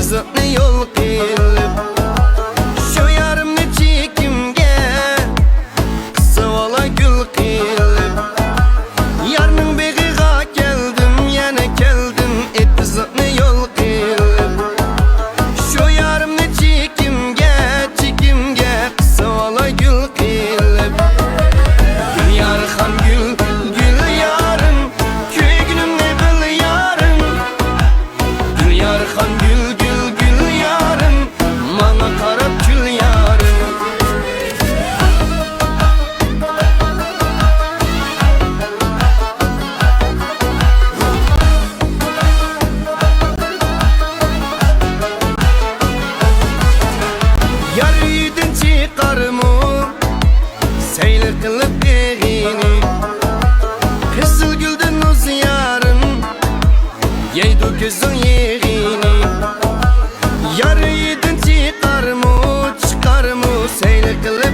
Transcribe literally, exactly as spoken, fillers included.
ئېتىزلىقنى يول قىلىپ، شۇ يارىمنى چېكىمگە قىسىۋالا گۈل قىلىپ. يارنىڭ بېغىغا كەلدىم، يەنە كەلدىم، ئېتىزلىقنى يول قىلىپ. شۇ يارىمنى چېكىمگە، چېكىمگە قىسىۋالا گۈل قىلىپ. گۈليارخان گۈل، گۈل يارىم، كۆيگىنىمنى بىل يارىم. گۈليارخان گۈل، گۈل، گۈل يارىم، ماڭا قاراپ كۈل يارىم. يار ئۆيدىن چىقارمۇ سەيلە قىلىپ ئېغىنى، قىزىل گۈلدىن نۇز يارىم، يەيدۇ كۆزۈڭ يېغىنى. يار ئۆيدىن چىقارمۇ، چىقارمۇ سەيلە قىلىپ